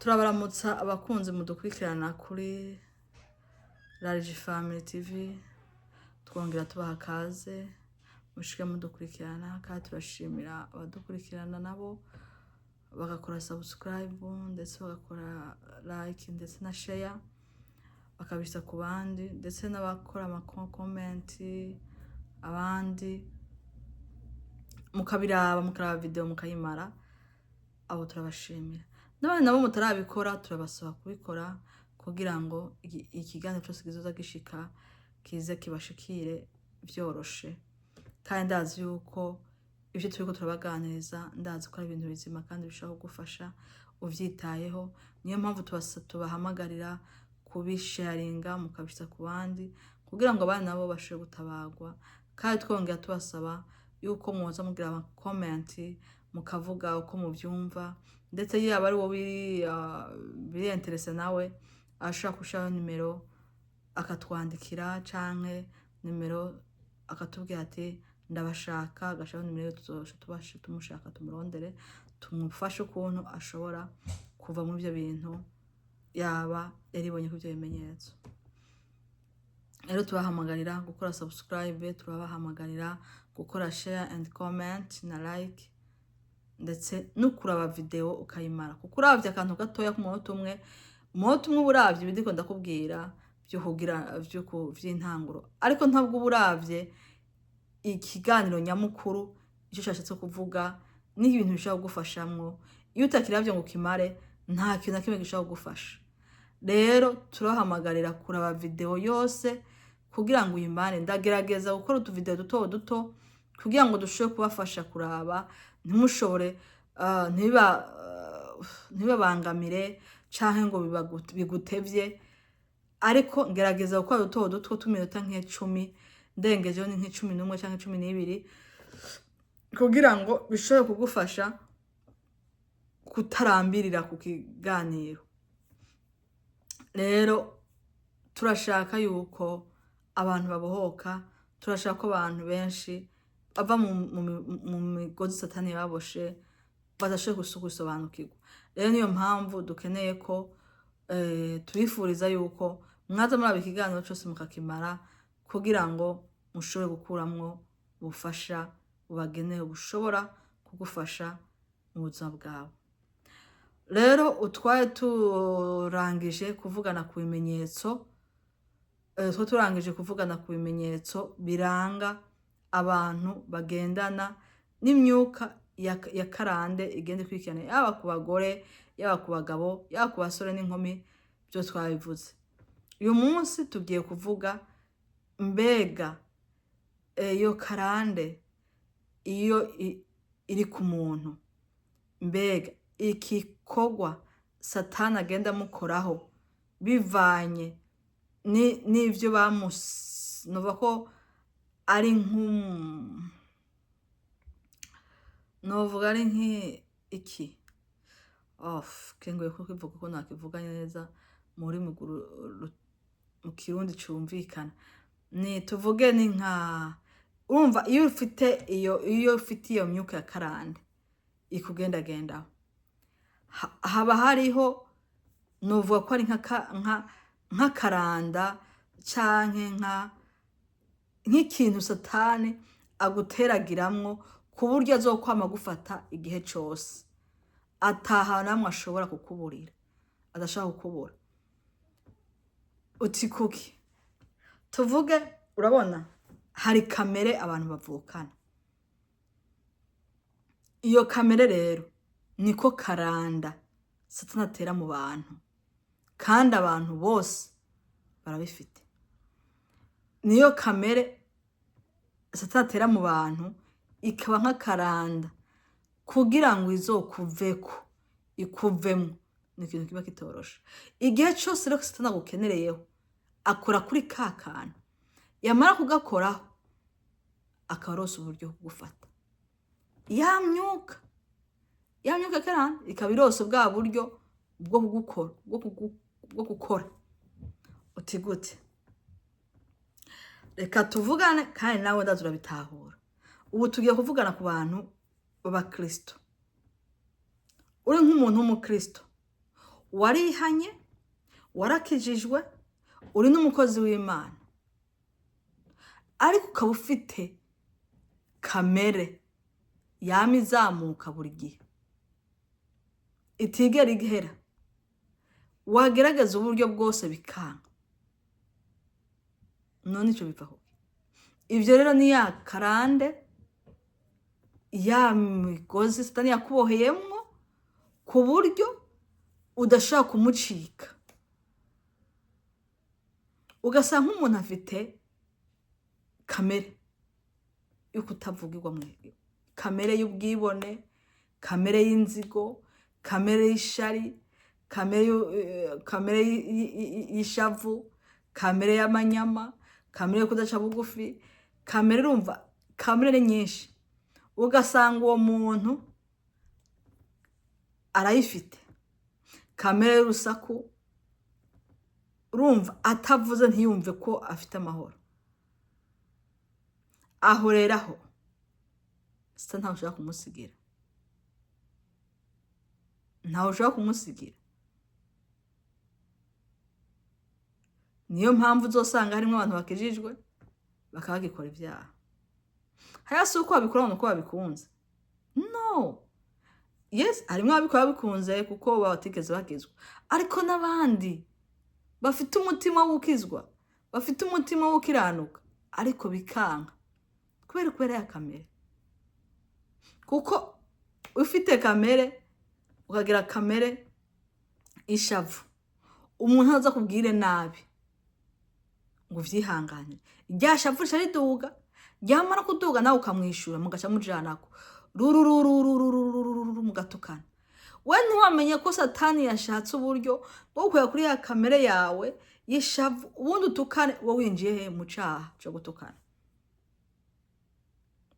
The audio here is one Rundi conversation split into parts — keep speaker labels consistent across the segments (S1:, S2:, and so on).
S1: Turabaramutsa abakunzi mudukurikirana kuri Large Family TV, twongera tubaha kaze mushike mudukurikirana, kandi turashimira abadukurikirana nabo bagakora subscribe, ndetse bagakora like, ndetse na share, bakabisa ku bandi, ndetse n'abakora ama comment, abandi mukabiraba, mukaraba video mukayimara, abo turabashimira. N'abandi nabo mutarabikora, turabasaba kubikora kugira ngo ikiganiro cyose kizoza gishika kize kibashikire vyoroshe. Kandi ndazi yuko ibyo turiko turabaganiriza, ndazi ko ari ibintu bizima kandi bishobora kugufasha uvyitayeho. Niyo mpamvu tubahamagarira kubisharinga, mukabishyiza ku bandi, kugira ngo abandi nabo bashobore gutabagwa. Kandi twongera tubasaba yuko mwoza mugira ama comment, mukavuga uko mubyumva, ndetse yaba ari wowe biri intéressé, nawe ashobora gushiraho nimero akatwandikira, canke nimero akatubwira ati: "Ndabashaka", agashiraho nimero, tuzoca tubashe tumushaka, tumurondere, tumufashe ukuntu ashobora kuva muri ibyo bintu yaba yaribonye ko ibyo bimenyetso. Rero tubahamagarira gukora subscribe, turabahamagarira gukora share and comment na like, ndetse no kuraba video ukayimara, kuko uravye akantu gatoya k'umunota umwe, umunota umwe uba uravye ibindiko ndakubwira vyo kugira vy'intanguro, ariko ntabwo uba uravye ikiganiro nyamukuru, icyo cyashatse kuvuga n'ibintu bishobora kugufashamwo. Iyo utakiravye ngo ukimare, nta kintu na kimwe gishobora kugufasha. Rero turahamagarira kuraba video yose kugira ngo uyimare. Ndagerageza gukora utuvideo duto duto kugira ngo dushobore kubafasha kuraba, ntimushobore ntibibabangamire canke ngo bigutevye, ariko ngerageza gukora duto duto tw'iminota nk'icumi, ndengejeho ni nka 11 canke 12, kugira ngo bishobore kugufasha kutarambirira ku kiganiro. Rero turashaka yuko abantu babohoka, turashaka ko abantu benshi bava mu migozi Satani baboshe badashoboye gusobanukirwa. Rero niyo mpamvu dukeneye ko tubifuriza yuko mwaza muraba ikiganiro cose mukakimara, kugira ngo mushobore gukuramwo ubufasha bubagenewe bushobora kugufasha mu buzima bwawe. Rero utwaye turangije kuvugana ku bimenyetso, two turangije kuvugana ku bimenyetso biranga abantu bagendana n'imyuka ya karande igenda ikurikirana, yaba ku bagore, yaba ku bagabo, yaba ku basore n'inkumi, byo twabivuze. Uyu munsi tugiye kuvuga mbega iyo karande iyo iri ku muntu, mbega igikorwa Satani agenda amukoraho bivanye n'ivyo bamus novuga ko ari nk'um novuga ari nk'iki of kengoye ko kivuga ko nakivuga neza mu rurimi mu Kirundi cumvikana. Ni tuvuge ni nka urumva iyo ufite iyo myuka ya karande ikugendagendaho, haba hariho, novuga ko ari nk'akaranda canke nk'ikintu Satani aguteragiramwo, ku buryo azokwama agufata igihe cose, ataha namwe ashobora kukuburira, adashobora kukubura. Uti kuki? Tuvuge urabona hari kamere abantu bavukana. Iyo kamere rero niko karanda Satani atera mu bantu, kandi abantu bose barabifite. Niyo kamere Satani atera mu bantu, ikaba nk'akaranda kugira ngo izokuveko, ikuvemwo. Ni ikintu kiba kitoroshe. Igihe cose rero Satani agukenereyeho, akora kuri ka kantu, yamara kugakoraho akaba aronse uburyo bwo kugufata. Ya myuka karande ikaba ironse bwa buryo bwo kugukora, bwo gukora. Uti gute? Reka tuvugane, kandi nawe ndazi urabitahura. Ubu tugiye kuvugana ku bantu b'abakristo. Uri nk'umuntu w'umukristo. Warihanye, warakijijwe, uri n'umukozi w'Imana, ariko ukaba ufite kamere yama izamuka buri gihe, itigera ihera, wagerageza uburyo bwose bikanga. None icyo biva kuki? Ibyo rero ni ya karande, ya migozi Satani yakuboheyemwo ku buryo udashobora kumucika. Ugasanga nk'umuntu afite kamere yo kutavugirwa mu, kamere y'ubwibone, kamere y'inzigo, kamere y'ishari, kamere y'ishavu, kamere y'amanyama, kamere yo kudaca bugufi, kamere, urumva kamere ni nyinshi. Ugasanga uwo muntu arayifite, kamere y'urusaku, urumva atavuze ntiyumve ko afite amahoro. Aho rero, aho sita, ntawe ushobora kumusigira, ntawe ushobora kumusigira. Niyo mpamvu uzosanga harimo abantu bakijijwe bakaba bagikora ibyaha. Hariya si uko babikora ngo uko babikunze, no, yes, harimo ababikora babikunze kuko baba batigeze bakizwa, ariko n'abandi bafite umutima w'ukizwa, bafite umutima w'ukiranuka, ariko bikanka kubera ya kamere. Kuko ufite kamere, ukagira kamere ishavu, umuntu aza kubwire nabi ngo uvyihanganire, rya shavu rica riduga, ryamara kuduga nawe ukamwishura, mugaca mujanako rururururururururu, mugatukana. We ntiwamenye ko Satani yashatse uburyo bwo gukwega kuri ya kamere yawe y'ishavu, ubundi utukane. Wowe winjiye he mu caha co gutukana?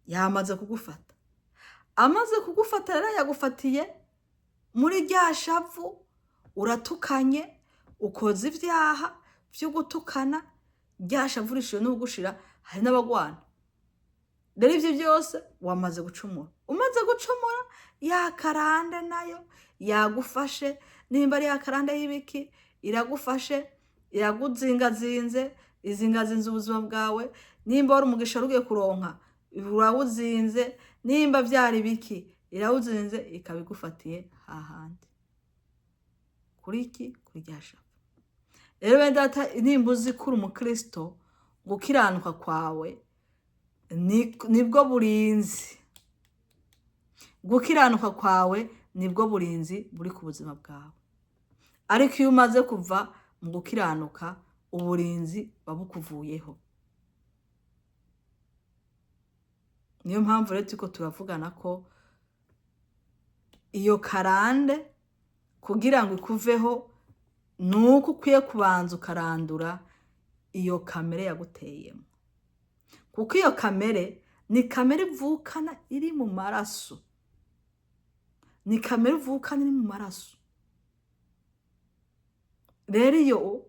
S1: Yamaze kugufata. Amaze kugufata rero, yagufatiye muri rya shavu, uratukanye, ukoze ibyaha byo gutukana, rya shavu rishiwe n'ugushira. Hari n'abagwana rero. Ibyo byose wamaze gucumura. Umaze gucumura, ya karande nayo yagufashe, nimba ari ya karande y'ibiki, iragufashe, iraguzingazinze, izingazinze ubuzima bwawe. Nimba wari umugisha wari ugiye kuronka, urawuzinze. Nimba byari biki, irawuzinze, ikaba igufatiye hahandi kuri iki, kuri rya shavu. Rero bene data, nimba uzi ko uri umukristo, gukiranuka kwawe nibwo burinzi. Gukiranuka kwawe nibwo burinzi buri ku buzima bwawe. Ariko iyo umaze kuva mu gukiranuka, uburinzi buba bukuvuyeho. Niyo mpamvu rero turiko turavugana ko iyo karande kugira ngo ikuveho ni uko ukwiye kubanza ukarandura iyo kamere yaguteyemo, kuko iyo kamere ni kamere ivukana iri mu maraso, ni kamere ivukana iri mu maraso. Rero iyo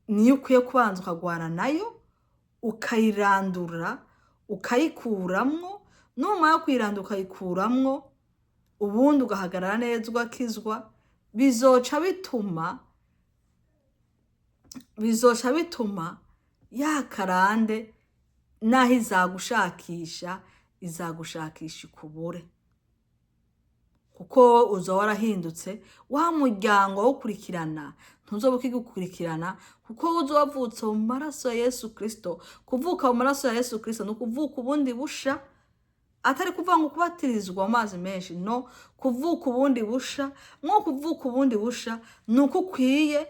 S1: niyo ukwiye kubanza ukagwana nayo, ukayirandura, ukayikuramwo. Numara kuyirandura ukayikuramwo, ubundi ugahagarara neza, ugakizwa, bizoca bituma ya karande naho izagushakisha, izagushakisha ikubure, kuko wowe uza warahindutse. Wa muryango wawukurikirana ntuzoba ukigukurikirana, kuko wowe uza wavutse mu maraso ya Yesu Kristo. Kuvuka mu maraso ya Yesu Kristo ni ukuvuka ubundi busha, atari kuvuga ngo kubatirizwa mu mazi menshi, no kuvuka ubundi busha. Nko kuvuka ubundi busha ni uko ukwiye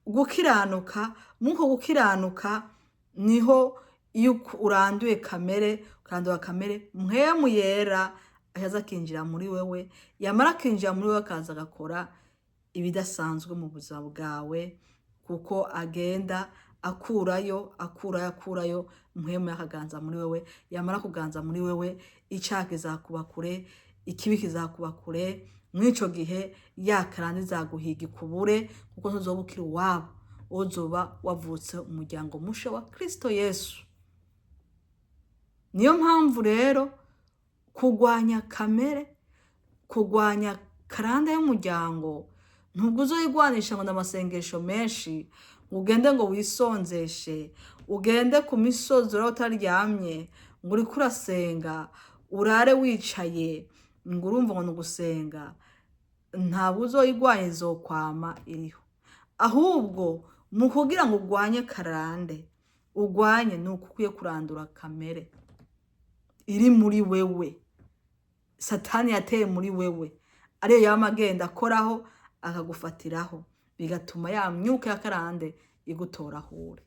S1: gukiranuka. Mw'uko gukiranuka niho iyo uranduye kamere, ukarandura kamere, Mpwemu Yera aza akinjira muri wewe. Yamara akinjira muri wewe, akaza agakora ibidasanzwe mu buzima bwawe, kuko agenda akurayo, akurayo, akurayo. Mpwemu akaganza muri wewe. Yamara kuganza muri wewe, icaha kizakuba kure, ikibi kizakuba kure. Mw'ico gihe ya karande izaguhiga ikubure, kuko ntuzoba ukiri uwabo, uzoba wavutse umuryango musha wa Kristo Yesu. Niyo mpamvu rero kugwanya kamere, kugwanya karande y'umuryango, Ntabwo uzoyigwanisha ngo n'amasengesho menshi, ngo ugende ngo wisonzeshe, ugende ku misozi urare utaryamye, ngo uriko urasenga, urare wicaye, ngo urumva ngo ni ugusenga. Ntabwo uzoyigwanya, izokwama iriho. Ahubwo mu kugira ngo urwanye karande, urwanye ni uko ukwiye kurandura kamere iri muri wewe, Satani yateye muri wewe, ariyo yama agenda akoraho akagufatiraho, bigatuma ya myuka ya karande igutora aho uri.